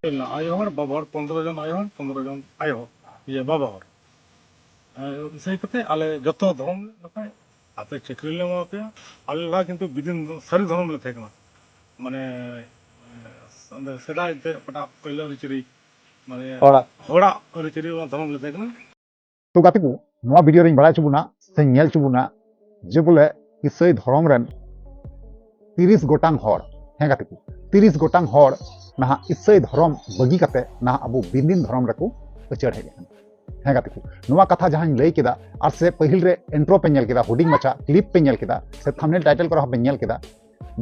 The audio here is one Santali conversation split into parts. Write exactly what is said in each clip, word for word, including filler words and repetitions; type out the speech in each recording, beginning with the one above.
ᱟᱭᱳ ᱦᱚᱲ, ᱵᱟᱵᱟ ᱦᱚᱲ, ᱯᱚᱱᱨᱚ ᱡᱚᱱ ᱟᱭᱳ ᱦᱚᱲ, ᱯᱚᱱᱨᱚ ᱡᱚᱱ ᱟᱭᱳ ᱦᱚᱲ, ᱤᱭᱟᱹ, ᱵᱟᱵᱟ ᱦᱚᱲ᱾ ᱮᱸ, ᱤᱥᱟᱹᱭ ᱠᱟᱛᱮ ᱟᱞᱮ ᱡᱚᱛᱚ ᱫᱷᱚᱨᱚᱢ ᱨᱮ ᱱᱚᱝᱠᱟ ᱟᱯᱮ ᱪᱟᱹᱠᱨᱤ ᱞᱮ ᱮᱢᱟ ᱯᱮᱭᱟ᱾ ᱟᱞᱮ ᱞᱟᱦᱟ ᱠᱤᱱᱛᱩ ᱵᱤᱫᱤᱱ ᱥᱟᱹᱨᱤ ᱫᱷᱚᱨᱚᱢ ᱞᱮ ᱛᱟᱦᱮᱸ ᱠᱟᱱᱟ᱾ ᱢᱟᱱᱮ, ᱚᱸᱰᱮ ᱥᱮᱫᱟᱭ ᱛᱮ ᱚᱠᱟᱴᱟᱜ ᱯᱳᱭᱞᱳ ᱟᱹᱨᱤᱪᱟᱹᱞᱤ, ᱢᱟᱱᱮ, ᱦᱚᱲᱟᱜ᱾ ᱦᱚᱲᱟᱜ ᱟᱹᱨᱤᱪᱟᱹᱞᱤ, ᱚᱱᱟ ᱫᱷᱚᱨᱚᱢ ᱞᱮ ᱛᱟᱦᱮᱸ ᱠᱟᱱᱟ᱾ ᱛᱚ ᱜᱟᱛᱮ ᱠᱚ, ᱱᱚᱣᱟ ᱵᱷᱤᱰᱤᱭᱳ ᱨᱮᱧ ᱵᱟᱲᱟᱭ ᱦᱚᱪᱚ ᱵᱚᱱᱟ ᱥᱮ ᱧᱮᱞ ᱦᱚᱪᱚ ᱵᱚᱱᱟ ᱡᱮ ᱵᱚᱞᱮ ᱤᱥᱟᱹᱭ ᱫᱷᱚᱨᱚᱢ ᱨᱮᱱ ᱛᱤᱨᱤᱥ ᱜᱚᱴᱟᱝ ᱦᱚᱲ, ᱦᱮᱸ ᱜᱟᱛᱮ ᱠᱚ, ᱛᱤᱨᱤᱥ ᱜᱚᱴᱟᱝ ᱦᱚᱲ ᱱᱟᱦᱟᱜ ᱤᱥᱟᱹᱭ ᱫᱷᱚᱨᱚᱢ ᱵᱟᱹᱜᱤ ᱠᱟᱛᱮ ᱱᱟᱦᱟᱜ ᱟᱵᱚ ᱵᱤᱱᱫᱤᱱ ᱫᱷᱚᱨᱚᱢ ᱨᱮᱠᱚ ᱩᱪᱟᱹᱲ ᱦᱮᱡ ᱟᱠᱟᱱᱟ᱾ ᱦᱮᱸ ᱜᱟᱛᱮ ᱠᱚ, ᱱᱚᱣᱟ ᱠᱟᱛᱷᱟ ᱡᱟᱦᱟᱸᱧ ᱞᱟᱹᱭ ᱠᱮᱫᱟ, ᱟᱨ ᱥᱮ ᱯᱟᱹᱦᱤᱞ ᱨᱮ ᱤᱱᱴᱨᱳ ᱯᱮ ᱧᱮᱞ ᱠᱮᱫᱟ, ᱦᱩᱰᱤᱧ ᱢᱟᱪᱷᱟ ᱠᱞᱤᱯ ᱯᱮ ᱧᱮᱞ ᱠᱮᱫᱟ, ᱥᱮ ᱛᱷᱟᱢᱵᱱᱮᱞ ᱴᱟᱭᱴᱮᱞ ᱠᱚᱨᱮ ᱦᱚᱸᱯᱮ ᱧᱮᱞ ᱠᱮᱫᱟ,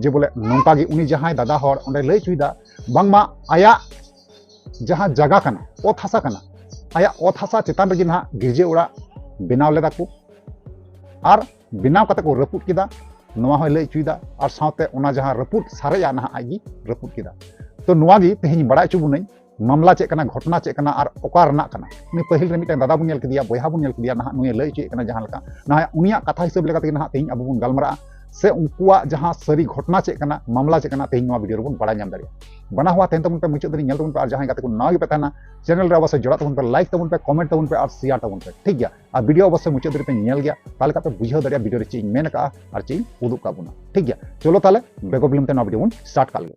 ᱡᱮ ᱵᱚᱞᱮ ᱱᱚᱝᱠᱟ ᱜᱮ ᱩᱱᱤ ᱡᱟᱦᱟᱸᱭ ᱫᱟᱫᱟ ᱦᱚᱲ ᱚᱸᱰᱮ ᱞᱟᱹᱭ ᱦᱚᱪᱚᱭᱮᱫᱟ, ᱵᱟᱝᱢᱟ ᱟᱭᱟᱜ ᱡᱟᱦᱟᱸ ᱡᱟᱭᱜᱟ ᱠᱟᱱᱟ, ᱚᱛ ᱦᱟᱥᱟ ᱠᱟᱱᱟ, ᱟᱭᱟᱜ ᱚᱛ ᱦᱟᱥᱟ ᱪᱮᱛᱟᱱ ᱨᱮᱜᱮ ᱱᱟᱦᱟᱜ ᱜᱤᱨᱡᱟᱹ ᱚᱲᱟᱜ ᱵᱮᱱᱟᱣ ᱞᱮᱫᱟ ᱠᱚ, ᱟᱨ ᱵᱮᱱᱟᱣ ᱠᱟᱛᱮ ᱠᱚ ᱨᱟᱹᱯᱩᱫ ᱠᱮᱫᱟ, ᱱᱚᱣᱟ ᱦᱚᱸᱭ ᱞᱟᱹᱭ ᱦᱚᱪᱚᱭᱮᱫᱟ᱾ ᱟᱨ ᱥᱟᱶᱛᱮ ᱚᱱᱟ ᱡᱟᱦᱟᱸ ᱨᱟᱹᱯᱩᱫ ᱥᱟᱨᱮᱡᱼᱟ ᱱᱟᱦᱟᱜ ᱟᱡ ᱜᱮ ᱨᱟᱹᱯᱩᱫ ᱠᱮᱫᱟ᱾ ᱛᱚ ᱱᱚᱣᱟ ᱜᱮ ᱛᱮᱦᱮᱧ ᱵᱟᱲᱟᱭ ᱦᱚᱪᱚ ᱵᱚᱱᱟᱹᱧ, ᱢᱟᱢᱞᱟ ᱪᱮᱫ ᱠᱟᱱᱟ, ᱜᱷᱚᱴᱚᱱᱟ ᱪᱮᱫ ᱠᱟᱱᱟ, ᱟᱨ ᱚᱠᱟ ᱨᱮᱱᱟᱜ ᱠᱟᱱᱟ᱾ ᱩᱱᱤ ᱯᱟᱹᱦᱤᱞ ᱨᱮ ᱢᱤᱫᱴᱟᱝ ᱫᱟᱫᱟ ᱵᱚᱱ ᱧᱮᱞ ᱠᱮᱫᱮᱭᱟ, ᱵᱚᱭᱦᱟ ᱵᱚᱱ ᱧᱮᱞ ᱠᱮᱫᱮᱭᱟ, ᱱᱟᱦᱟᱜ ᱱᱩᱭᱮ ᱞᱟᱹᱭ ᱦᱚᱪᱚᱭᱮᱫ ᱠᱟᱱᱟ ᱡᱟᱦᱟᱸ ᱞᱮᱠᱟ, ᱱᱟᱦᱟᱜ ᱩᱱᱤᱭᱟᱜ ᱠᱟᱛᱷᱟ ᱦᱤᱥᱟᱹᱵ ᱞᱮᱠᱟ ᱛᱮᱜᱮ ᱱᱟᱦᱟᱜ ᱛᱮᱦᱮᱧ ᱟᱵᱚ ᱵᱚᱱ ᱜᱟᱞᱢᱟᱨᱟᱜᱼᱟ, ᱥᱮ ᱩᱱᱠᱩᱣᱟᱜ ᱡᱟᱦᱟᱸ ᱥᱟᱹᱨᱤ ᱜᱷᱚᱴᱚᱱᱟ ᱪᱮᱫ ᱠᱟᱱᱟ, ᱢᱟᱢᱞᱟ ᱪᱮᱫ ᱠᱟᱱᱟ, ᱛᱮᱦᱮᱧ ᱱᱚᱣᱟ ᱵᱷᱤᱰᱤᱭᱳ ᱨᱮᱵᱚᱱ ᱵᱟᱲᱟᱭ ᱧᱟᱢ ᱫᱟᱲᱮᱭᱟᱜᱼᱟ᱾ ᱵᱟᱱᱟ ᱦᱚᱲ ᱛᱟᱦᱮᱱ ᱛᱟᱵᱚᱱ ᱯᱮ, ᱢᱩᱪᱟᱹᱫ ᱫᱷᱟᱹᱨᱤᱡ ᱧᱮᱞ ᱛᱟᱵᱚᱱ ᱯᱮ, ᱟᱨ ᱡᱟᱦᱟᱸᱭ ᱜᱟᱛᱮ ᱠᱚ ᱱᱟᱣᱟ ᱜᱮᱯᱮ ᱛᱟᱦᱮᱱᱟ, ᱪᱮᱱᱮᱞ ᱨᱮ ᱚᱵᱚᱥᱥᱳᱭ ᱡᱚᱲᱟᱜ ᱛᱟᱵᱚᱱ ᱯᱮ, ᱞᱟᱭᱤᱠ ᱛᱟᱵᱚᱱ ᱯᱮ, ᱠᱚᱢᱮᱱᱴ ᱛᱟᱵᱚᱱ ᱯᱮ, ᱟᱨ ᱥᱮᱭᱟᱨ ᱛᱟᱵᱚᱱ ᱯᱮ, ᱴᱷᱤᱠ ᱜᱮᱭᱟ? ᱟᱨ ᱵᱷᱤᱰᱤᱭᱳ ᱚᱵᱚᱥᱥᱳᱭ ᱢᱩᱪᱟᱹᱫ ᱫᱷᱟᱹᱨᱤᱡ ᱯᱮ ᱧᱮᱞ ᱜᱮᱭᱟ, ᱛᱟᱦᱚᱞᱮ ᱠᱷᱟᱱ ᱯᱮ ᱵᱩᱡᱷᱟᱹᱣ ᱫᱟᱲᱮᱭᱟᱜᱼᱟ ᱵᱷᱤᱰᱤᱭᱳ ᱨᱮ ᱪᱮᱫ ᱤᱧ ᱢᱮᱱ ᱟᱠᱟᱫᱼᱟ ᱟᱨ ᱪᱮᱫ ᱤᱧ ᱩᱫᱩᱜ ᱠᱟᱜ ᱵᱚᱱᱟ, ᱴᱷᱤᱠ ᱜᱮᱭᱟ? ᱪᱚᱞᱚ ᱛᱟᱦᱚᱞᱮ ᱵᱮᱜᱚᱨ ᱵᱤᱞᱚᱢ ᱛᱮ ᱱᱚᱣᱟ ᱵᱷᱤᱰᱤᱭᱳ ᱵᱚᱱ ᱥᱴᱟᱨᱴ ᱠᱟᱜ ᱞᱮᱜᱮ᱾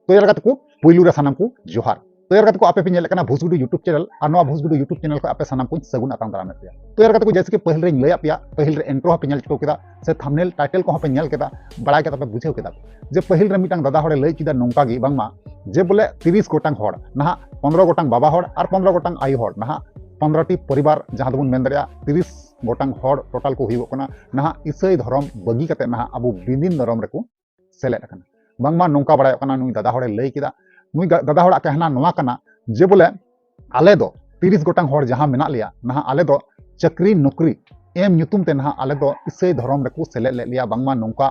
ᱛᱚ ᱭᱟᱨ ᱜᱟᱛᱮ ᱠᱚ, ᱯᱩᱭᱞᱩ ᱨᱮ ᱥᱟᱱᱟᱢ ᱠᱚ ᱡᱚᱦᱟᱨ᱾ ᱛᱚ ᱭᱟᱨ ᱜᱟᱛᱮ ᱠᱚ, ᱟᱯᱮ ᱯᱮ ᱧᱮᱞᱮᱫ ᱠᱟᱱᱟ ᱵᱷᱩᱥᱜᱩᱰᱩ YouTube ᱪᱮᱱᱮᱞ, ᱟᱨ ᱱᱚᱣᱟ ᱵᱷᱩᱥᱜᱩᱰᱩ YouTube ᱪᱮᱱᱮᱞ ᱠᱷᱚᱱ ᱟᱯᱮ ᱥᱟᱱᱟᱢ ᱠᱚᱧ ᱥᱟᱹᱜᱩᱱ ᱟᱛᱟᱝ ᱫᱟᱨᱟᱢᱮᱫ ᱯᱮᱭᱟ᱾ ᱛᱚ ᱭᱟᱨ ᱜᱟᱛᱮ ᱠᱚ, ᱡᱮᱭᱥᱮ ᱠᱤ ᱯᱟᱹᱦᱤᱞ ᱨᱮᱧ ᱞᱟᱹᱭᱟᱫ ᱯᱮᱭᱟ, ᱯᱟᱹᱦᱤᱞ ᱨᱮ ᱤᱱᱴᱨᱳ ᱦᱚᱸᱯᱮ ᱧᱮᱞ ᱪᱩᱠᱟᱹᱣ ᱠᱮᱫᱟ, ᱥᱮ ᱛᱷᱟᱢᱵᱱᱮᱞ ᱴᱟᱭᱴᱮᱞ ᱠᱚᱦᱚᱸ ᱯᱮ ᱧᱮᱞ ᱠᱮᱫᱟ, ᱵᱟᱲᱟᱭ ᱠᱮᱫᱟ ᱯᱮ, ᱵᱩᱡᱷᱟᱹᱣ ᱠᱮᱫᱟ ᱯᱮ, ᱡᱮ ᱯᱟᱹᱦᱤᱞ ᱨᱮ ᱢᱤᱫᱴᱟᱝ ᱫᱟᱫᱟ ᱦᱚᱲᱮ ᱞᱟᱹᱭ ᱠᱮᱫᱟ ᱱᱚᱝᱠᱟ ᱜᱮ, ᱵᱟᱝᱢᱟ ᱡᱮ ᱵᱚᱞᱮ ᱛᱤᱨᱤᱥ ᱜᱚᱴᱟᱝ ᱦᱚᱲ, ᱱᱟᱦᱟᱜ ᱯᱚᱱᱨᱚ ᱜᱚᱴᱟᱝ ᱵᱟᱵᱟ ᱦᱚᱲ ᱟᱨ ᱯᱚᱱᱨᱚ ᱜᱚᱴᱟᱝ ᱟᱭᱳ ᱦᱚᱲ, ᱱᱟᱦᱟᱜ ᱯᱚᱱᱨᱚ ᱴᱤ ᱯᱚᱨᱤᱵᱟᱨ, ᱡᱟᱦᱟᱸ ᱫᱚᱵᱚᱱ ᱢᱮᱱ ᱫᱟᱲᱮᱭᱟᱜᱼᱟ ᱛᱤᱨᱤᱥ ᱜᱚᱴᱟᱝ ᱦᱚᱲ ᱴᱳᱴᱟᱞ ᱠᱚ ᱦᱩᱭᱩᱜᱚᱜ ᱠᱟᱱᱟ, ᱱᱟᱦᱟᱜ ᱤᱥᱟᱹᱭ ᱫᱷᱚᱨᱚᱢ ᱵᱟᱹᱜᱤ ᱠᱟᱛᱮ ᱱᱟᱦᱟᱜ ᱟᱵᱚ ᱵᱤᱫᱤᱱ ᱫᱷᱚᱨᱚᱢ ᱨᱮᱠᱚ ᱥᱮᱞᱮᱫ ᱟᱠᱟᱱᱟ᱾ ᱵᱟᱝᱢᱟ ᱱᱚᱝᱠᱟ ᱵᱟᱲᱟᱭᱚᱜ ᱠᱟᱱᱟ, ᱱᱩᱭ ᱫᱟᱫᱟ ᱦᱚᱲᱮ ᱞᱟᱹᱭ ᱠᱮᱫᱟ, ᱱᱩᱭ ᱜᱟ-, ᱫᱟᱫᱟ ᱦᱚᱲᱟᱜ ᱠᱟᱦᱱᱟ ᱱᱚᱣᱟ ᱠᱟᱱᱟ ᱡᱮ ᱵᱚᱞᱮ ᱟᱞᱮ ᱫᱚ ᱛᱤᱨᱤᱥ ᱜᱚᱴᱟᱝ ᱦᱚᱲ ᱡᱟᱦᱟᱸ ᱢᱮᱱᱟᱜ ᱞᱮᱭᱟ, ᱱᱟᱦᱟᱜ ᱟᱞᱮ ᱫᱚ ᱪᱟᱹᱠᱨᱤ ᱱᱚᱠᱨᱤ ᱮᱢ ᱧᱩᱛᱩᱢ ᱛᱮ ᱱᱟᱦᱟᱜ ᱟᱞᱮ ᱫᱚ ᱤᱥᱟᱹᱭ ᱫᱷᱚᱨᱚᱢ ᱨᱮᱠᱚ ᱥᱮᱞᱮᱫ ᱞᱮᱫ ᱞᱮᱭᱟ, ᱵᱟᱝᱢᱟ ᱱᱚᱝᱠᱟ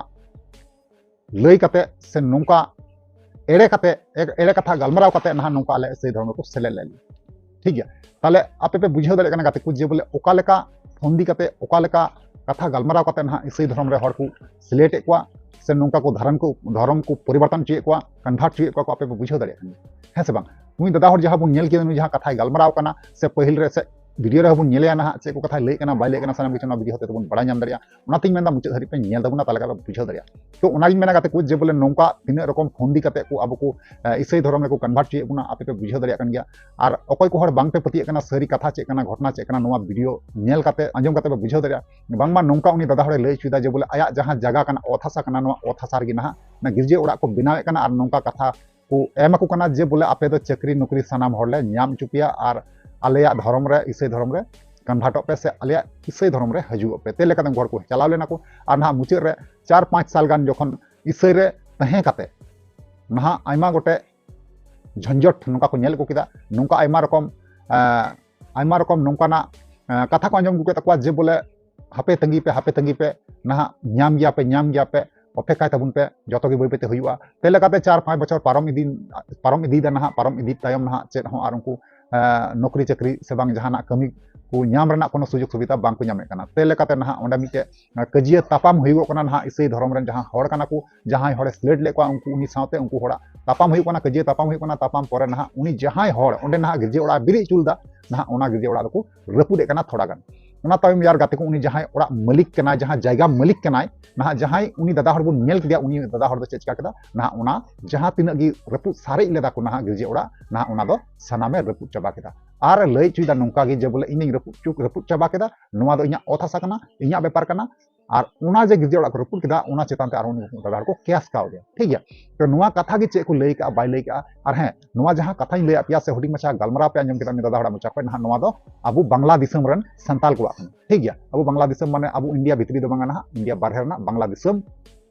ᱞᱟᱹᱭ ᱠᱟᱛᱮ ᱥᱮ ᱱᱚᱝᱠᱟ ᱮᱲᱮ ᱠᱟᱛᱮ, ᱮ-, ᱮᱲᱮ ᱠᱟᱛᱷᱟ ᱜᱟᱞᱢᱟᱨᱟᱣ ᱠᱟᱛᱮ ᱱᱟᱦᱟᱜ ᱱᱚᱝᱠᱟ ᱟᱞᱮ ᱤᱥᱟᱹᱭ ᱫᱷᱚᱨᱚᱢ ᱨᱮᱠᱚ ᱥᱮᱞᱮᱫ ᱞᱮᱫ ᱞᱮᱭᱟ᱾ ᱴᱷᱤᱠ ᱜᱮᱭᱟ, ᱛᱟᱦᱞᱮ ᱟᱯᱮ ᱯᱮ ᱵᱩᱡᱷᱟᱹᱣ ᱫᱟᱲᱮᱭᱟᱜ ᱠᱟᱱᱟ ᱜᱟᱛᱮ ᱠᱚ, ᱡᱮ ᱵᱚᱞᱮ ᱚᱠᱟ ᱞᱮᱠᱟ ᱯᱷᱚᱱᱫᱤ ᱠᱟᱛᱮ, ᱚᱠᱟ ᱞᱮᱠᱟ ᱠᱟᱛᱷᱟ ᱜᱟᱞᱢᱟᱨᱟᱣ ᱠᱟᱛᱮ ᱱᱟᱦᱟᱜ ᱤᱥᱟᱹᱭ ᱫᱷᱚᱨᱚᱢ ᱨᱮ ᱦᱚᱲ ᱠᱚ ᱥᱤᱞᱮᱴᱮᱫ ᱠᱚᱣᱟ, ᱥᱮ ᱱᱚᱝᱠᱟ ᱠᱚ ᱫᱷᱚᱨᱚᱢ ᱠᱚ, ᱫᱷᱚᱨᱚᱢ ᱠᱚ ᱯᱚᱨᱤᱵᱚᱨᱛᱚᱱ ᱦᱚᱪᱚᱭᱮᱫ ᱠᱚᱣᱟ, ᱠᱚᱱᱵᱷᱟᱨᱴ ᱦᱚᱪᱚᱭᱮᱫ ᱠᱚᱣᱟ ᱠᱚ, ᱟᱯᱮ ᱯᱮ ᱵᱩᱡᱷᱟᱹᱣ ᱫᱟᱲᱮᱭᱟᱜ ᱠᱟᱱ ᱜᱮᱭᱟ, ᱦᱮᱸ ᱥᱮ ᱵᱟᱝ? ᱱᱩᱭ ᱫᱟᱫᱟ ᱦᱚᱲ ᱡᱟᱦᱟᱸ ᱵᱚᱱ ᱧᱮᱞ ᱠᱮᱫᱟ, ᱱᱩᱭ ᱡᱟᱦᱟᱸ ᱠᱟᱛᱷᱟᱭ ᱜᱟᱞᱢᱟᱨᱟᱣ ᱠᱟᱱᱟ, ᱥᱮ ᱯᱟᱹᱦᱤᱞ ᱨᱮ ᱥᱮ ᱵᱷᱤᱰᱤᱭᱳ ᱨᱮᱦᱚᱸ ᱵᱚᱱ ᱧᱮᱞᱮᱭᱟ ᱱᱟᱦᱟᱜ, ᱪᱮᱫ ᱠᱚ ᱠᱟᱛᱷᱟᱭ ᱞᱟᱹᱭ ᱠᱟᱱᱟ, ᱵᱟᱭ ᱞᱟᱹᱭ ᱠᱟᱱᱟ, ᱥᱟᱱᱟᱢ ᱠᱤᱪᱷᱩ ᱱᱚᱣᱟ ᱵᱷᱤᱰᱤᱭᱳ ᱦᱚᱛᱮ ᱛᱮᱵᱚᱱ ᱵᱟᱲᱟᱭ ᱧᱟᱢ ᱫᱟᱲᱮᱭᱟᱜᱼᱟ᱾ ᱚᱱᱟᱛᱤᱧ ᱢᱮᱱᱫᱟ, ᱢᱩᱪᱟᱹᱫ ᱫᱷᱟᱹᱨᱤᱡ ᱯᱮ ᱧᱮᱞ ᱛᱟᱵᱚᱱᱟ, ᱛᱟᱦᱚᱞᱮ ᱠᱷᱟᱱ ᱯᱮ ᱵᱩᱡᱷᱟᱹᱣ ᱫᱟᱲᱮᱭᱟᱜᱼᱟ᱾ ᱛᱚ ᱚᱱᱟᱜᱤᱧ ᱢᱮᱱᱟ ᱜᱟᱛᱮ ᱠᱚ, ᱡᱮ ᱵᱚᱞᱮ ᱱᱚᱝᱠᱟ ᱛᱤᱱᱟᱹᱜ ᱨᱚᱠᱚᱢ ᱯᱷᱳᱱ ᱤᱫᱤ ᱠᱟᱛᱮ ᱠᱚ ᱟᱵᱚ ᱠᱚ, ᱮ, ᱤᱥᱟᱹᱭ ᱫᱷᱚᱨᱚᱢ ᱨᱮᱠᱚ ᱠᱚᱱᱵᱷᱟᱨᱴ ᱦᱚᱪᱚᱭᱮᱫ ᱵᱚᱱᱟ, ᱟᱯᱮ ᱯᱮ ᱵᱩᱡᱷᱟᱹᱣ ᱫᱟᱲᱮᱭᱟᱜ ᱠᱟᱱ ᱜᱮᱭᱟ᱾ ᱟᱨ ᱚᱠᱚᱭ ᱠᱚ ᱦᱚᱲ ᱵᱟᱝ ᱯᱮ ᱯᱟᱹᱛᱭᱟᱹᱜ ᱠᱟᱱᱟ, ᱥᱟᱹᱨᱤ ᱠᱟᱛᱷᱟ ᱪᱮᱫ ᱠᱟᱱᱟ, ᱜᱷᱚᱴᱚᱱᱟ ᱪᱮᱫ ᱠᱟᱱᱟ, ᱱᱚᱣᱟ ᱵᱷᱤᱰᱤᱭᱳ ᱧᱮᱞ ᱠᱟᱛᱮ, ᱟᱸᱡᱚᱢ ᱠᱟᱛᱮ ᱯᱮ ᱵᱩᱡᱷᱟᱹᱣ ᱫᱟᱲᱮᱭᱟᱜᱼᱟ᱾ ᱵᱟᱝᱢᱟ ᱱᱚᱝᱠᱟ ᱩᱱᱤ ᱫᱟᱫᱟ ᱦᱚᱲᱮ ᱞᱟᱹᱭ ᱦᱚᱪᱚᱭᱮᱫᱟ, ᱡᱮ ᱵᱚᱞᱮ ᱟᱭᱟᱜ ᱡᱟᱦᱟᱸ ᱡᱟᱭᱜᱟ ᱠᱟᱱᱟ, ᱚᱛ ᱦᱟᱥᱟ ᱠᱟᱱᱟ, ᱱᱚᱣᱟ ᱚᱛ ᱦᱟᱥᱟ ᱨᱮᱜᱮ ᱱᱟᱦᱟᱜ ᱚᱱᱟ ᱜᱤᱨᱡᱟᱹ ᱚᱲᱟᱜ ᱠᱚ ᱵᱮᱱᱟᱣᱮᱫ ᱠᱟᱱᱟ ᱟᱨ ᱱᱚᱝᱠᱟ ᱠᱟᱛᱷᱟ ᱠᱚ ᱮᱢ ᱟᱠᱚ ᱠᱟᱱᱟ, ᱡᱮ ᱵᱚᱞᱮ ᱟᱯᱮ ᱫᱚ ᱪᱟᱹᱠᱨᱤ ᱱᱚᱠᱨᱤ ᱥᱟᱱᱟᱢ ᱦᱚᱲ ᱞᱮ ᱧᱟᱢ ᱦᱚᱪᱚ ᱯᱮᱭᱟ ᱟᱨ ᱟᱞᱮᱭᱟᱜ ᱫᱷᱚᱨᱚᱢ ᱨᱮ, ᱤᱥᱟᱹᱭ ᱫᱷᱚᱨᱚᱢ ᱨᱮ ᱠᱚᱱᱵᱷᱟᱨᱴᱚᱜ ᱯᱮ, ᱥᱮ ᱟᱞᱮᱭᱟᱜ ᱤᱥᱟᱹᱭ ᱫᱷᱚᱨᱚᱢ ᱨᱮ ᱦᱤᱡᱩᱜᱚᱜ ᱯᱮ᱾ ᱛᱮ ᱞᱮᱠᱟᱛᱮ ᱩᱱᱠᱩ ᱦᱚᱲ ᱠᱚ ᱪᱟᱞᱟᱣ ᱞᱮᱱᱟ ᱠᱚ᱾ ᱟᱨ ᱱᱟᱦᱟᱜ ᱢᱩᱪᱟᱹᱫ ᱨᱮ ᱪᱟᱨ ᱯᱟᱸᱪ ᱥᱟᱞ ᱜᱟᱱ ᱡᱚᱠᱷᱚᱱ ᱤᱥᱟᱹᱭ ᱨᱮ ᱛᱟᱦᱮᱸ ᱠᱟᱛᱮ ᱱᱟᱦᱟᱜ ᱟᱭᱢᱟ ᱜᱚᱴᱮᱡ ᱡᱷᱚᱧᱡᱚᱴ ᱱᱚᱝᱠᱟ ᱠᱚ ᱧᱮᱞ ᱟᱹᱜᱩ ᱠᱮᱫᱟ, ᱱᱚᱝᱠᱟ ᱟᱭᱢᱟ ᱨᱚᱠᱚᱢ, ᱮᱸ, ᱟᱭᱢᱟ ᱨᱚᱠᱚᱢ ᱱᱚᱝᱠᱟᱱᱟᱜ, ᱮᱸ, ᱠᱟᱛᱷᱟ ᱠᱚ ᱟᱸᱡᱚᱢ ᱟᱹᱜᱩ ᱠᱮᱫ ᱛᱟᱠᱚᱣᱟ, ᱡᱮ ᱵᱚᱞᱮ ᱦᱟᱯᱮ ᱛᱟᱺᱜᱤ ᱯᱮ, ᱦᱟᱯᱮ ᱛᱟᱺᱜᱤ ᱯᱮ, ᱱᱟᱦᱟᱜ ᱧᱟᱢ ᱜᱮᱭᱟ ᱯᱮ, ᱧᱟᱢ ᱜᱮᱭᱟ ᱯᱮ, ᱚᱯᱮᱠᱠᱷᱟᱭ ᱛᱟᱵᱚᱱ ᱯᱮ, ᱡᱚᱛᱚ ᱜᱮ ᱵᱟᱹᱭ ᱵᱟᱹᱭ ᱛᱮ ᱦᱩᱭᱩᱜᱼᱟ᱾ ᱛᱮ ᱞᱮᱠᱟᱛᱮ ᱪᱟᱨ ᱯᱟᱸᱪ ᱵᱚᱪᱷᱚᱨ ᱯᱟᱨᱚᱢ ᱤᱫᱤ, ᱯᱟᱨᱚᱢ ᱤᱫᱤᱭᱮᱫᱟ ᱱᱟᱦᱟᱜ, ᱯᱟᱨᱚᱢ ᱤᱫᱤ ᱛᱟᱭᱚᱢ ᱱᱟᱦᱟᱜ ᱪᱮᱫ ᱦᱚᱸ ᱟᱨ ᱩᱱᱠᱩ, ᱮᱸ, ᱱᱚᱠᱨᱤ ᱪᱟᱹᱠᱨᱤ ᱥᱮ ᱵᱟᱝ ᱡᱟᱦᱟᱱᱟᱜ ᱠᱟᱹᱢᱤ ᱠᱚ ᱧᱟᱢ ᱨᱮᱱᱟᱜ ᱠᱳᱱᱳ ᱥᱩᱡᱳᱜᱽ ᱥᱩᱵᱤᱫᱷᱟ ᱵᱟᱝ ᱠᱚ ᱧᱟᱢᱮᱫ ᱠᱟᱱᱟ᱾ ᱛᱮ ᱞᱮᱠᱟᱛᱮ ᱱᱟᱦᱟᱜ ᱚᱸᱰᱮ ᱢᱤᱫᱴᱮᱡ, ᱮᱸ, ᱠᱟᱹᱡᱤᱭᱟᱹ ᱛᱟᱯᱟᱢ ᱦᱩᱭᱩᱜᱚᱜ ᱠᱟᱱᱟ ᱱᱟᱦᱟᱜ ᱤᱥᱟᱹᱭ ᱫᱷᱚᱨᱚᱢ ᱨᱮᱱ ᱡᱟᱦᱟᱸ ᱦᱚᱲ ᱠᱟᱱᱟ ᱠᱚ, ᱡᱟᱦᱟᱸᱭ ᱦᱚᱲᱮ ᱥᱤᱞᱮᱠᱴ ᱞᱮᱫ ᱠᱚᱣᱟ, ᱩᱱᱠᱩ, ᱩᱱᱤ ᱥᱟᱶᱛᱮ ᱩᱱᱠᱩ ᱦᱚᱲᱟᱜ ᱛᱟᱯᱟᱢ ᱦᱩᱭᱩᱜ ᱠᱟᱱᱟ, ᱠᱟᱹᱡᱤᱭᱟᱹ ᱛᱟᱯᱟᱢ ᱦᱩᱭᱩᱜ ᱠᱟᱱᱟ᱾ ᱛᱟᱯᱟᱢ ᱯᱚᱨᱮ ᱱᱟᱦᱟᱜ ᱩᱱᱤ ᱡᱟᱦᱟᱸᱭ ᱦᱚᱲ ᱚᱸᱰᱮ ᱱᱟᱦᱟᱜ ᱜᱤᱨᱡᱟᱹ ᱚᱲᱟᱜ ᱮ ᱵᱮᱨᱮᱫ ᱦᱚᱪᱚ ᱞᱮᱫᱟ, ᱱᱟᱦᱟᱜ ᱚᱱᱟ ᱜᱤᱨᱡᱟᱹ ᱚᱲᱟᱜ ᱫᱚᱠᱚ ᱨᱟᱹᱯᱩᱫ ᱮᱫ ᱠᱟᱱᱟ ᱛᱷᱚᱲᱟ ᱜᱟᱱ᱾ ᱚᱱᱟ ᱛᱟᱭᱚᱢ ᱭᱟᱨ ᱜᱟᱛᱮ ᱠᱚ, ᱩᱱᱤ ᱡᱟᱦᱟᱸᱭ ᱚᱲᱟᱜ ᱢᱟᱹᱞᱤᱠ ᱠᱟᱱᱟᱭ, ᱡᱟᱦᱟᱸ ᱡᱟᱭᱜᱟ ᱢᱟᱹᱞᱤᱠ ᱠᱟᱱᱟᱭ, ᱱᱟᱦᱟᱜ ᱡᱟᱦᱟᱸᱭ ᱩᱱᱤ ᱫᱟᱫᱟ ᱦᱚᱲ ᱵᱚᱱ ᱧᱮᱞ ᱠᱮᱫᱮᱭᱟ, ᱩᱱᱤ ᱫᱟᱫᱟ ᱦᱚᱲ ᱫᱚ ᱪᱮᱫ ᱪᱤᱠᱟ ᱠᱮᱫᱟ? ᱱᱟᱦᱟᱜ ᱚᱱᱟ ᱡᱟᱦᱟᱸ ᱛᱤᱱᱟᱹᱜ ᱜᱮ ᱨᱟᱹᱯᱩᱫ ᱥᱟᱨᱮᱡ ᱞᱮᱫᱟ ᱠᱚ ᱱᱟᱦᱟᱜ ᱜᱤᱨᱡᱟᱹ ᱚᱲᱟᱜ, ᱱᱟᱦᱟᱜ ᱚᱱᱟ ᱫᱚ ᱥᱟᱱᱟᱢᱮ ᱨᱟᱹᱯᱩᱫ ᱪᱟᱵᱟ ᱠᱮᱫᱟ᱾ ᱟᱨ ᱞᱟᱹᱭ ᱦᱚᱪᱚᱭᱮᱫᱟ ᱱᱚᱝᱠᱟ ᱜᱮ, ᱡᱮ ᱵᱚᱞᱮ ᱤᱧᱤᱧ ᱨᱟᱹᱯᱩᱫ ᱪᱩ-, ᱨᱟᱹᱯᱩᱫ ᱪᱟᱵᱟ ᱠᱮᱫᱟ, ᱱᱚᱣᱟ ᱫᱚ ᱤᱧᱟᱜ ᱚᱛ ᱦᱟᱥᱟ ᱠᱟᱱᱟ, ᱤᱧᱟᱜ ᱵᱮᱯᱟᱨ ᱠᱟᱱᱟ᱾ ᱟᱨ ᱚᱱᱟ ᱡᱮ ᱜᱤᱨᱡᱟᱹ ᱚᱲᱟᱜ ᱠᱚ ᱨᱟᱹᱯᱩᱫ ᱠᱮᱫᱟ, ᱚᱱᱟ ᱪᱮᱛᱟᱱ ᱛᱮ ᱟᱨᱦᱚᱸ ᱩᱱᱤ ᱫᱟᱫᱟ ᱦᱚᱲ ᱠᱚ ᱠᱮᱥ ᱠᱟᱣᱫᱮᱭᱟ, ᱴᱷᱤᱠ ᱜᱮᱭᱟ᱾ ᱛᱚ ᱱᱚᱣᱟ ᱠᱟᱛᱷᱟ ᱜᱮ ᱪᱮᱫ ᱠᱚ ᱞᱟᱹᱭ ᱠᱟᱜᱼᱟ, ᱵᱟᱭ ᱞᱟᱹᱭ ᱠᱟᱜᱼᱟ᱾ ᱟᱨ ᱦᱮᱸ, ᱱᱚᱣᱟ ᱡᱟᱦᱟᱸ ᱠᱟᱛᱷᱟᱧ ᱞᱟᱹᱭᱟᱫ ᱯᱮᱭᱟ ᱥᱮ ᱦᱩᱰᱤᱧ ᱢᱟᱪᱷᱟ ᱜᱟᱞᱢᱟᱨᱟᱣ ᱯᱮ ᱟᱸᱡᱚᱢ ᱠᱮᱫᱟ ᱩᱱᱤ ᱫᱟᱫᱟ ᱦᱚᱲᱟᱜ ᱢᱚᱪᱟ ᱠᱷᱚᱱ, ᱱᱟᱦᱟᱜ ᱱᱚᱣᱟ ᱫᱚ ᱟᱵᱚ ᱵᱟᱝᱞᱟ ᱫᱤᱥᱚᱢ ᱨᱮᱱ ᱥᱟᱱᱛᱟᱞ ᱠᱚᱣᱟᱜ ᱠᱟᱱᱟ, ᱴᱷᱤᱠ ᱜᱮᱭᱟ᱾ ᱟᱵᱚ ᱵᱟᱝᱞᱟ ᱫᱤᱥᱚᱢ ᱢᱟᱱᱮ ᱟᱵᱚ ᱤᱱᱰᱤᱭᱟ ᱵᱷᱤᱛᱨᱤ ᱫᱚ ᱵᱟᱝᱟ, ᱱᱟᱦᱟᱜ ᱤᱱᱰᱤᱭᱟ ᱵᱟᱨᱦᱮ ᱨᱮᱱᱟᱜ ᱵᱟᱝᱞᱟ ᱫᱤᱥᱚᱢ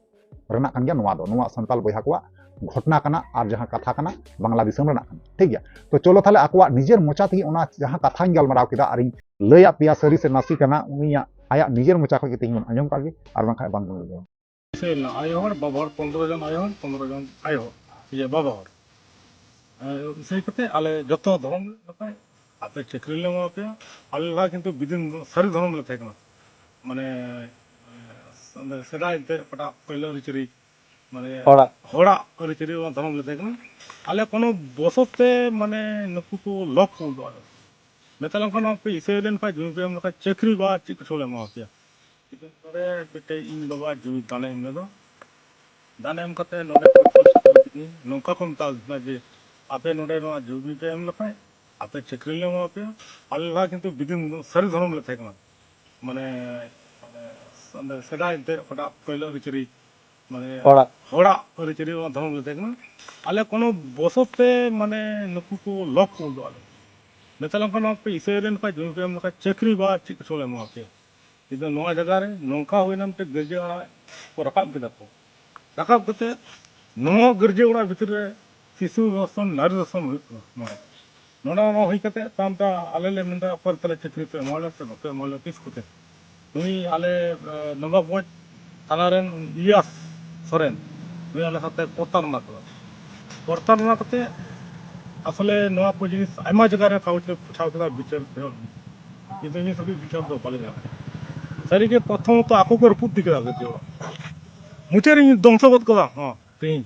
ᱨᱮᱱᱟᱜ ᱠᱟᱱ ᱜᱮᱭᱟ ᱱᱚᱣᱟ ᱫᱚ, ᱱᱚᱣᱟ ᱥᱟᱱᱛᱟᱞ ᱵᱚᱭᱦᱟ ᱠᱚᱣᱟᱜ ᱜᱷᱚᱴᱱᱟ ᱠᱟᱱᱟ ᱟᱨ ᱡᱟᱦᱟᱸ ᱠᱟᱛᱷᱟ ᱠᱟᱱᱟ ᱵᱟᱝᱞᱟ ᱫᱤᱥᱚᱢ ᱨᱮᱱᱟᱜ ᱠᱟᱱᱟ, ᱴᱷᱤᱠ ᱜᱮᱭᱟ᱾ ᱛᱚ ᱪᱚᱞᱚ ᱛᱟᱦᱞᱮ ᱟᱠᱚᱣᱟᱜ ᱱᱤᱡᱮᱨ ᱢᱚᱪᱟ ᱛᱮᱜᱮ ᱚᱱᱟ ᱡᱟᱦᱟᱸ ᱠᱟᱛᱷᱟᱧ ᱜᱟᱞᱢᱟᱨᱟᱣ ᱠᱮᱫᱟ ᱟᱨᱤᱧ ᱞᱟᱹᱭᱟᱫ ᱯᱮᱭᱟ ᱥᱟᱹᱨᱤ ᱥᱮ ᱱᱟᱥᱮ ᱠᱟᱱᱟ, ᱩᱱᱤᱭᱟᱜ ᱟᱭᱟᱜ ᱱᱤᱡᱮᱨ ᱢᱚᱪᱟ ᱠᱷᱚᱱ ᱜᱮ ᱛᱮᱦᱮᱧ ᱵᱚᱱ ᱟᱸᱡᱚᱢ ᱠᱟᱜ ᱜᱮ, ᱟᱨ ᱵᱟᱝᱠᱷᱟᱱ ᱵᱟᱝ ᱵᱚᱱ ᱟᱸᱡᱚᱢᱟ᱾ ᱤᱥᱟᱹᱭ ᱞᱮᱱᱟ ᱟᱭᱳ ᱦᱚᱲ, ᱵᱟᱵᱟ ᱦᱚᱲ, ᱯᱚᱱᱨᱚ ᱡᱚᱱ ᱟᱭᱳ ᱦᱚᱲ, ᱯᱚᱱᱨᱚ ᱡᱚᱱ ᱟᱭᱳ ᱦᱚᱲ, ᱤᱭᱟᱹ, ᱵᱟᱵᱟ ᱦᱚᱲ᱾ ᱮ, ᱤᱥᱟᱹᱭ ᱠᱟᱛᱮ ᱟᱞᱮ ᱡᱚᱛᱚ ᱫᱷᱚᱨᱚᱢ ᱨᱮ ᱟᱯᱮ ᱪᱟᱹᱠᱨᱤ ᱞᱮ ᱮᱢᱟ ᱯᱮᱭᱟ᱾ ᱟᱞᱮ ᱞᱟᱦᱟ ᱠᱤᱱᱛᱩ ᱵᱤᱫᱤᱱ ᱥᱟᱹᱨᱤ ᱫᱷᱚᱨᱚᱢ ᱞᱮ ᱛᱟᱦᱮᱸ ᱠᱟᱱᱟ᱾ ᱢᱟᱱᱮ ᱥᱮᱫᱟᱭ ᱮᱱᱛᱮᱫ ᱚᱠᱟᱴᱟᱜ ᱯᱳᱭᱞᱳ ᱟᱹᱨᱤᱪᱟᱹᱞᱤ, ᱢᱟᱱᱮ ᱦᱚᱲᱟᱜ᱾ ᱦᱚᱲᱟᱜ ᱟᱹᱨᱤᱪᱟᱹᱞᱤ ᱚᱱᱟ ᱫᱷᱚᱨᱚᱢ ᱞᱮ ᱛᱟᱦᱮᱸ ᱠᱟᱱᱟ᱾ ᱟᱞᱮ ᱠᱳᱱᱳ ᱵᱚᱥᱚᱛ ᱛᱮ ᱢᱟᱱᱮ ᱱᱩᱠᱩ ᱠᱚ ᱞᱚᱵᱷ ᱠᱚ ᱩᱫᱩᱜ ᱟᱞᱮ᱾ ᱢᱮᱛᱟ ᱞᱮᱢ ᱠᱷᱟᱱ, ᱟᱯᱮ ᱤᱥᱟᱹᱭ ᱞᱮᱱ ᱠᱷᱟᱱ, ᱡᱩᱢᱤ ᱯᱮ ᱮᱢ ᱞᱮᱠᱷᱟᱱ ᱪᱟᱹᱠᱨᱤ ᱵᱟ ᱪᱮᱫ ᱠᱚᱪᱚ ᱞᱮ ᱮᱢᱟ ᱯᱮᱭᱟ᱾ ᱱᱚᱰᱮ ᱢᱤᱫᱴᱮᱡ ᱤᱧ ᱵᱟᱵᱟ ᱡᱩᱢᱤ ᱫᱟᱱᱮ ᱮᱢ ᱞᱮᱫᱟ᱾ ᱫᱟᱱᱮ ᱮᱢ ᱠᱟᱛᱮ ᱱᱚᱰᱮ ᱱᱚᱝᱠᱟ ᱠᱚ ᱢᱮᱛᱟ ᱫᱤᱧᱟ ᱡᱮ, ᱟᱯᱮ ᱱᱚᱰᱮ ᱱᱚᱣᱟ ᱡᱩᱢᱤ ᱯᱮ ᱮᱢ ᱞᱮᱠᱷᱟᱱ ᱟᱯᱮ ᱪᱟᱹᱠᱨᱤ ᱞᱮ ᱮᱢᱟ ᱯᱮᱭᱟ᱾ ᱟᱞᱮ ᱞᱟᱦᱟ ᱠᱤᱱᱛᱩ ᱵᱤᱫᱤᱱ ᱥᱟᱹᱨᱤ ᱫᱷᱚᱨᱚᱢ ᱞᱮ ᱛᱟᱦᱮᱸ ᱠᱟᱱᱟ᱾ ᱢᱟᱱᱮ, ᱢᱟᱱᱮ ᱥᱮᱫᱟᱭ ᱮᱱᱛᱮᱫ ᱚᱠᱟᱴᱟᱜ ᱯᱳᱭᱞᱳ ᱟᱹᱨᱤᱪᱟᱹᱞᱤ, ᱢᱟᱱᱮ ᱦᱚᱲᱟᱜ᱾ ᱦᱚᱲᱟᱜ ᱟᱹᱨᱤᱪᱟᱹᱞᱤ ᱚᱱᱟ ᱫᱷᱚᱨᱚᱢ ᱞᱮ ᱛᱟᱦᱮᱸ ᱠᱟᱱᱟ᱾ ᱟᱞᱮ ᱠᱳᱱᱳ ᱵᱚᱥᱚᱛ ᱛᱮ ᱢᱟᱱᱮ ᱱᱩᱠᱩ ᱠᱚ ᱞᱚᱵᱷ ᱠᱚ ᱩᱫᱩᱜ ᱟᱞᱮ᱾ ᱢᱮᱛᱟ ᱞᱮᱢ ᱠᱷᱟᱱ, ᱱᱚᱣᱟ ᱯᱮ ᱤᱥᱟᱹᱭ ᱞᱮᱱ ᱠᱷᱟᱱ, ᱡᱩᱢᱤ ᱯᱮ ᱮᱢ ᱞᱮᱠᱷᱟᱱ ᱪᱟᱹᱠᱨᱤ ᱵᱟ ᱪᱮᱫ ᱠᱚᱪᱚ ᱞᱮ ᱮᱢᱟ ᱯᱮᱭᱟ᱾ ᱠᱤᱱᱛᱩ ᱱᱚᱣᱟ ᱡᱟᱭᱜᱟ ᱨᱮ ᱱᱚᱝᱠᱟ ᱦᱩᱭᱱᱟ, ᱢᱤᱫᱴᱮᱱ ᱜᱟᱹᱨᱡᱟᱹ ᱚᱲᱟᱜ ᱠᱚ ᱨᱟᱠᱟᱵ ᱠᱮᱫᱟ ᱠᱚ᱾ ᱨᱟᱠᱟᱵ ᱠᱟᱛᱮ ᱱᱚᱣᱟ ᱜᱟᱹᱨᱡᱟᱹ ᱚᱲᱟᱜ ᱵᱷᱤᱛᱨᱤ ᱨᱮ ᱥᱤᱥᱩ ᱫᱷᱚᱨᱥᱚᱱ, ᱱᱟᱨᱤ ᱫᱷᱚᱨᱥᱚᱱ ᱦᱩᱭᱩᱜ ᱠᱟᱱᱟ᱾ ᱱᱚᱣᱟ, ᱱᱚᱰᱮ ᱱᱚᱣᱟ ᱦᱩᱭ ᱠᱟᱛᱮ ᱛᱟᱭᱚᱢ ᱛᱮ ᱟᱞᱮ ᱞᱮ ᱢᱮᱱᱫᱟ, ᱚᱠᱚᱭ ᱛᱟᱞᱮ ᱪᱟᱹᱠᱨᱤ ᱯᱮ ᱮᱢᱟ ᱞᱮᱭᱟ ᱥᱮ ᱵᱟᱯᱮ ᱮᱢᱟ ᱞᱮᱭᱟ, ᱛᱤᱥ ᱠᱚᱛᱮ? ᱱᱩᱭ ᱟᱞᱮ, ᱮ, ᱱᱚᱵᱟᱵᱜᱚᱸᱡᱽ ᱛᱷᱟᱱᱟ ᱨᱮᱱ ᱤᱞᱤᱭᱟᱥ ᱥᱚᱨᱮᱱ, ᱱᱩᱭ ᱟᱞᱮ ᱥᱟᱛᱮ ᱯᱨᱚᱛᱟᱨᱚᱱᱟ ᱠᱚ, ᱯᱨᱚᱛᱟᱨᱚᱱᱟ ᱠᱟᱛᱮ ᱟᱥᱚᱞᱮ ᱱᱚᱣᱟ ᱠᱚ ᱡᱤᱱᱤᱥ ᱟᱭᱢᱟ ᱡᱟᱭᱜᱟ ᱨᱮ ᱠᱟᱜᱚᱡᱽ ᱞᱮ ᱯᱳᱪᱷᱟᱣ ᱠᱮᱫᱟ, ᱵᱤᱪᱟᱹᱨ ᱦᱩᱭᱩᱜ, ᱠᱤᱱᱛᱩ ᱱᱤᱛ ᱦᱟᱹᱵᱤᱡ ᱵᱤᱪᱟᱹᱨ ᱫᱚ ᱵᱟᱞᱮ ᱧᱟᱢ ᱠᱮᱫᱟ᱾ ᱥᱟᱹᱨᱤᱜᱮ ᱯᱨᱚᱛᱷᱚᱢᱚᱛᱚ ᱟᱠᱚ ᱠᱚ ᱨᱟᱹᱯᱩᱫ ᱤᱫᱤ ᱠᱮᱫᱟ ᱜᱟᱹᱨᱡᱟᱹ ᱚᱲᱟᱜ᱾ ᱢᱩᱪᱟᱹᱫ ᱨᱮᱧ ᱫᱷᱚᱝᱥᱚ ᱜᱚᱫ ᱠᱟᱫᱟ᱾ ᱦᱚᱸ, ᱛᱮᱦᱮᱧ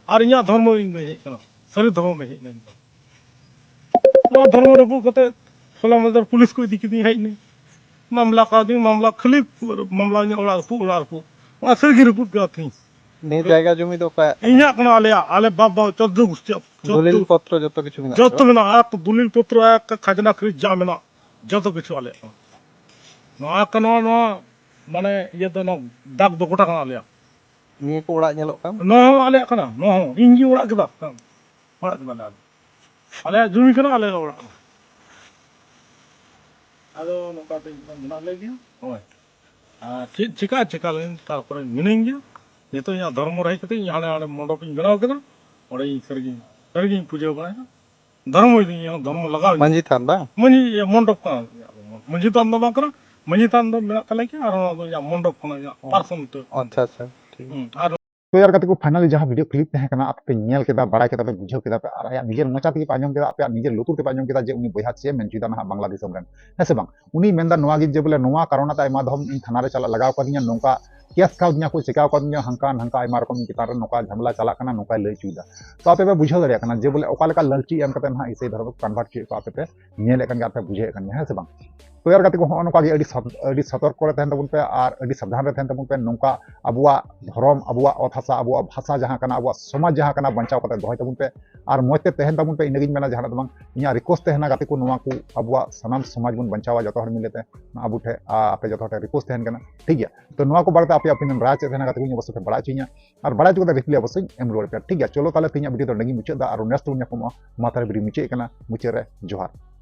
ᱟᱨ ᱤᱧᱟᱹᱜ ᱫᱷᱚᱨᱢᱚ ᱤᱧ ᱦᱮᱡ ᱠᱟᱱᱟ, ᱥᱟᱹᱨᱤ ᱫᱷᱚᱨᱢᱚ ᱤᱧ ᱦᱮᱡ ᱮᱱᱟ᱾ ᱱᱚᱣᱟ ᱫᱷᱚᱨᱢᱚ ᱨᱟᱹᱯᱩᱫ ᱠᱟᱛᱮ ᱦᱚᱞᱟ ᱢᱟᱫᱷᱮᱨ ᱯᱩᱞᱤᱥ ᱠᱚ ᱤᱫᱤ ᱠᱤᱫᱤᱧ, ᱦᱮᱡ ᱱᱟᱹᱧ᱾ ᱢᱟᱢᱞᱟ ᱠᱟᱣᱫᱤᱧ, ᱢᱟᱢᱞᱟ ᱠᱷᱟᱹᱞᱤ ᱢᱟᱢᱞᱟ, ᱤᱧᱟᱹᱜ ᱚᱲᱟᱜ ᱨᱟᱹᱯᱩᱫ, ᱚᱲᱟᱜ ᱨᱟᱹᱯᱩᱫ᱾ ᱚᱱᱟ ᱥᱟᱹᱨᱤ ᱜᱮ ᱨᱟᱹᱯᱩᱫ ᱠᱮᱫᱟ ᱛᱤᱧ᱾ ᱱᱤᱭᱟᱹ ᱡᱟᱭᱜᱟ ᱡᱚᱢᱤ ᱫᱚ ᱚᱠᱚᱭᱟᱜ? ᱤᱧᱟᱹᱜ ᱠᱟᱱᱟ, ᱟᱞᱮᱭᱟᱜ, ᱟᱞᱮ ᱵᱟᱯ ᱵᱟᱵᱟ ᱪᱳᱫᱽᱫᱳ ᱜᱩᱥᱴᱤᱭᱟᱜ᱾ ᱫᱚᱞᱤᱞ ᱪᱳᱫᱽᱫᱳ ᱯᱚᱛᱨᱚ ᱡᱚᱛᱚ ᱠᱤᱪᱷᱩ ᱢᱮᱱᱟᱜᱼᱟ? ᱡᱚᱛᱚ ᱢᱮᱱᱟᱜᱼᱟ, ᱟᱨ ᱫᱚᱞᱤᱞ ᱯᱚᱛᱨᱚ, ᱟᱨ ᱠᱷᱟᱡᱽᱱᱟ ᱠᱷᱟᱹᱨᱤᱡ ᱡᱟ ᱢᱮᱱᱟᱜ, ᱡᱚᱛᱚ ᱠᱤᱪᱷᱩ ᱟᱞᱮᱭᱟᱜ ᱠᱟᱱᱟ᱾ ᱱᱚᱣᱟ ᱠᱟᱱᱟ, ᱱᱚᱣᱟ ᱢᱟᱱᱮ ᱤᱭᱟᱹ ᱫᱚ, ᱱᱚᱣᱟ ᱫᱟᱜᱽ ᱫᱚ ᱜᱚᱴᱟ ᱠᱟᱱᱟ ᱟᱞᱮᱭᱟᱜ᱾ ᱱᱤᱭᱟᱹ ᱠᱚ ᱚᱲᱟᱜ ᱧᱮᱞᱚᱜ ᱠᱟᱱ? ᱱᱚᱣᱟ ᱦᱚᱸ ᱟᱞᱮᱭᱟᱜ ᱠᱟᱱᱟ, ᱱᱚᱣᱟ ᱦᱚᱸ ᱤᱧ ᱜᱮ ᱚᱲᱟᱜ ᱠᱮᱫᱟ᱾ ᱚᱲᱟᱜ ᱠᱮᱫᱟᱞᱮ ᱟᱞᱮ᱾ ᱟᱞᱮᱭᱟᱜ ᱡᱚᱢᱤ ᱠᱟᱱᱟ, ᱟᱞᱮᱭᱟᱜ ᱚᱲᱟᱜ ᱠᱟᱱᱟ᱾ ᱟᱫᱚ ᱱᱚᱝᱠᱟ ᱛᱮ ᱢᱮᱱᱟᱜ ᱞᱮ ᱜᱮᱭᱟ᱾ ᱦᱳᱭ᱾ ᱟᱨ ᱪᱮᱫ ᱪᱮᱠᱟ, ᱪᱮᱠᱟ ᱞᱮᱱ, ᱛᱟᱨᱯᱚᱨᱮ ᱢᱤᱱᱟᱹᱧ ᱜᱮᱭᱟ᱾ ᱱᱤᱛᱚᱜ ᱤᱧᱟᱹᱜ ᱫᱷᱚᱨᱢᱚ ᱨᱮ ᱦᱮᱡ ᱠᱟᱛᱮ ᱤᱧ ᱦᱟᱸᱰᱮ, ᱦᱟᱸᱰᱮ ᱢᱚᱱᱰᱚᱯ ᱤᱧ ᱵᱮᱱᱟᱣ ᱠᱮᱫᱟ᱾ ᱚᱸᱰᱮ ᱤᱧ ᱥᱟᱹᱨᱤᱜᱤᱧ, ᱥᱟᱹᱨᱤᱜᱤᱧ ᱯᱩᱡᱟᱹ ᱵᱟᱲᱟᱭᱟ᱾ ᱫᱷᱚᱨᱢᱚ ᱤᱫᱤ, ᱤᱧᱟᱹᱜ ᱫᱷᱚᱨᱢᱚ ᱞᱟᱜᱟᱣ ᱤᱧᱟᱹ᱾ ᱢᱟᱹᱡᱷᱤ ᱛᱷᱟᱱ ᱵᱟᱝ? ᱢᱟᱹᱡᱷᱤ, ᱤᱭᱟᱹ, ᱢᱚᱱᱰᱚᱯ ᱠᱟᱱᱟ᱾ ᱢᱟᱹᱡᱷᱤ ᱛᱷᱟᱱ ᱫᱚ ᱵᱟᱝ ᱠᱟᱱᱟ, ᱢᱟᱹᱡᱷᱤ ᱛᱷᱟᱱ ᱫᱚ ᱢᱮᱱᱟᱜ ᱛᱟᱞᱮ ᱜᱮᱭᱟ, ᱟᱨ ᱚᱱᱟ ᱫᱚ ᱤᱧᱟᱹᱜ ᱢᱚᱱᱰᱚᱯ ᱠᱟᱱᱟ, ᱤᱧᱟᱹᱜ ᱚ᱾ ᱯᱟᱨᱥᱚᱱ ᱩᱛᱟᱹᱨ᱾ ᱟᱪᱪᱷᱟ, ᱟᱪᱪᱷᱟ, ᱴᱷᱤᱠ᱾ ᱦᱩᱸ, ᱟᱨ ᱛᱚ ᱭᱟᱨ ᱜᱟᱛᱮ ᱠᱚ, finally ᱡᱟᱦᱟᱸ video clip ᱛᱟᱦᱮᱸ ᱠᱟᱱᱟ, ᱟᱯᱮ ᱯᱮ ᱧᱮᱞ ᱠᱮᱫᱟ, ᱵᱟᱲᱟᱭ ᱠᱮᱫᱟ ᱯᱮ, ᱵᱩᱡᱷᱟᱹᱣ ᱠᱮᱫᱟ ᱯᱮ, ᱟᱨ ᱟᱭᱟᱜ ᱱᱤᱡᱮᱨ ᱢᱚᱪᱟ ᱛᱮᱜᱮ ᱯᱮ ᱟᱸᱡᱚᱢ ᱠᱮᱫᱟ, ᱟᱯᱮᱭᱟᱜ ᱱᱤᱡᱮᱨ ᱞᱩᱛᱩᱨ ᱛᱮᱯᱮ ᱟᱸᱡᱚᱢ ᱠᱮᱫᱟ ᱡᱮ ᱩᱱᱤ ᱵᱚᱭᱦᱟ ᱪᱮᱫ ᱮ ᱢᱮᱱ ᱦᱚᱪᱚᱭᱮᱫᱟ ᱱᱟᱦᱟᱜ ᱵᱟᱝᱞᱟᱫᱮᱥ ᱨᱮᱱ, ᱦᱮᱸ ᱥᱮ ᱵᱟᱝ? ᱩᱱᱤ ᱢᱮᱱᱫᱟ ᱱᱚᱣᱟ ᱜᱮ ᱡᱮ ᱵᱚᱞᱮ ᱱᱚᱣᱟ ᱠᱟᱨᱚᱱ ᱛᱮ ᱟᱭᱢᱟ ᱫᱷᱚᱢ ᱤᱧ ᱛᱷᱟᱱᱟ ᱨᱮ ᱪᱟᱞᱟᱜ ᱞᱟᱜᱟᱣ ᱠᱟᱫᱤᱧᱟ, ᱱᱚᱝᱠᱟ case ᱠᱟᱣᱫᱤᱧᱟ ᱠᱚ, ᱪᱮᱠᱟᱣ ᱠᱟᱫᱤᱧᱟ, ᱦᱟᱝᱠᱟ ᱱᱟᱝᱠᱟ ᱟᱭᱢᱟ ᱨᱚᱠᱚᱢ ᱤᱧ ᱪᱮᱛᱟᱱ ᱨᱮ ᱱᱚᱝᱠᱟ ᱡᱷᱟᱢᱮᱞᱟ ᱪᱟᱞᱟᱜ ᱠᱟᱱᱟ, ᱱᱚᱝᱠᱟᱭ ᱞᱟᱹᱭ ᱦᱚᱪᱚᱭᱮᱫᱟ᱾ ᱛᱚ ᱟᱯᱮ ᱯᱮ ᱵᱩᱡᱷᱟᱹᱣ ᱫᱟᱲᱮᱭᱟᱜ ᱠᱟᱱᱟ ᱡᱮ ᱵᱚᱞᱮ ᱚᱠᱟ ᱞᱮᱠᱟ ᱞᱟᱹᱞᱪᱤ ᱮᱢ ᱠᱟᱛᱮ ᱱᱟᱦᱟᱜ ᱤᱥᱟᱹᱭ ᱫᱷᱚᱨᱚᱢ ᱠᱚ convert ᱦᱚᱪᱚᱭᱮᱫ ᱠᱚᱣᱟ, ᱟᱯᱮ ᱯᱮ ᱧᱮᱞᱮᱫ ᱠᱟᱱ ᱜᱮᱭᱟ, ᱟᱯᱮ ᱯᱮ ᱵᱩᱡᱷᱟᱹᱣᱮᱫ ᱠᱟᱱ ᱜᱮᱭᱟ, ᱦᱮᱸ ᱥᱮ ᱵᱟᱝ? ᱛᱚ ᱭᱟᱨ ᱜᱟᱛᱮ ᱠᱚ, ᱦᱚᱸᱜᱼᱚ ᱱᱚᱝᱠᱟ ᱜᱮ ᱟᱹᱰᱤ ᱥᱟᱵ-, ᱟᱹᱰᱤ ᱥᱚᱛᱚᱨᱠᱚ ᱨᱮ ᱛᱟᱦᱮᱱ ᱛᱟᱵᱚᱱ ᱯᱮ ᱟᱨ ᱟᱹᱰᱤ ᱥᱟᱵᱫᱷᱟᱱ ᱨᱮ ᱛᱟᱦᱮᱱ ᱛᱟᱵᱚᱱ ᱯᱮ᱾ ᱱᱚᱝᱠᱟ ᱟᱵᱚᱣᱟᱜ ᱫᱷᱚᱨᱚᱢ, ᱟᱵᱚᱣᱟᱜ ᱚᱛ ᱦᱟᱥᱟ, ᱟᱵᱚᱣᱟᱜ ᱵᱷᱟᱥᱟ ᱡᱟᱦᱟᱸ ᱠᱟᱱᱟ, ᱟᱵᱚᱣᱟᱜ ᱥᱚᱢᱟᱡᱽ ᱡᱟᱦᱟᱸ ᱠᱟᱱᱟ, ᱵᱟᱧᱪᱟᱣ ᱠᱟᱛᱮ ᱫᱚᱦᱚᱭ ᱛᱟᱵᱚᱱ ᱯᱮ ᱟᱨ ᱢᱚᱡᱽ ᱛᱮ ᱛᱟᱦᱮᱱ ᱛᱟᱵᱚᱱ ᱯᱮ᱾ ᱤᱱᱟᱹᱜᱤᱧ ᱢᱮᱱᱟ, ᱡᱟᱦᱟᱱᱟᱜ ᱫᱚ ᱵᱟᱝ᱾ ᱤᱧᱟᱹᱜ request ᱛᱟᱦᱮᱱᱟ ᱜᱟᱛᱮ ᱠᱚ, ᱱᱚᱣᱟ ᱠᱚ ᱟᱵᱚᱣᱟᱜ ᱥᱟᱱᱟᱢ ᱥᱚᱢᱟᱡᱽ ᱵᱚᱱ ᱵᱟᱧᱪᱟᱣᱟ ᱡᱚᱛᱚ ᱦᱚᱲ ᱢᱤᱞᱮ ᱛᱮ, ᱟᱵᱚ ᱴᱷᱮᱱ, ᱟ-, ᱟᱯᱮ ᱡᱚᱛᱚ ᱦᱚᱲ ᱴᱷᱮᱱ request ᱛᱟᱦᱮᱱ ᱠᱟᱱᱟ, ᱴᱷᱤᱠ ᱜᱮᱭᱟ? ᱛᱚ ᱱᱚᱣᱟ ᱠᱚ ᱵᱟᱨᱮᱛᱮ ᱟᱯᱮᱭᱟᱜ opinion ᱨᱟᱭ ᱪᱮᱫ ᱛᱟᱦᱮᱱᱟ ᱜᱟᱛᱮ ᱠᱚ, ᱤᱧ ᱚᱵᱚᱥᱥᱳᱭ ᱯᱮ ᱵᱟᱲᱟᱭ ᱦᱚᱪᱚᱧᱟ, ᱟᱨ ᱵᱟᱲᱟᱭ ᱦᱚᱪᱚ ᱠᱟᱛᱮ reply ᱚᱵᱚᱥᱥᱳᱭ ᱮᱢ ᱨᱩᱣᱟᱹᱲ ᱯᱮᱭᱟ, ᱴᱷᱤᱠ ᱜᱮᱭᱟ? ᱪᱚᱞᱚ ᱛᱟᱦᱞᱮ ᱛᱮᱦᱮᱧᱟᱜ video ᱫᱚ ᱱᱚᱸᱰᱮ ᱜᱤᱧ ᱢᱩᱪᱟᱹᱫ ᱫᱟ, ᱟᱨ next ᱵᱚᱱ ᱧᱟᱯᱟᱢᱚᱜᱼᱟ᱾ ᱢᱟ ᱛᱟᱦᱞᱮ video ᱢᱩᱪᱟᱹᱫ ᱠᱟᱱᱟ, ᱢᱩᱪᱟᱹᱫ ᱨᱮ ᱡᱚᱦᱟᱨ᱾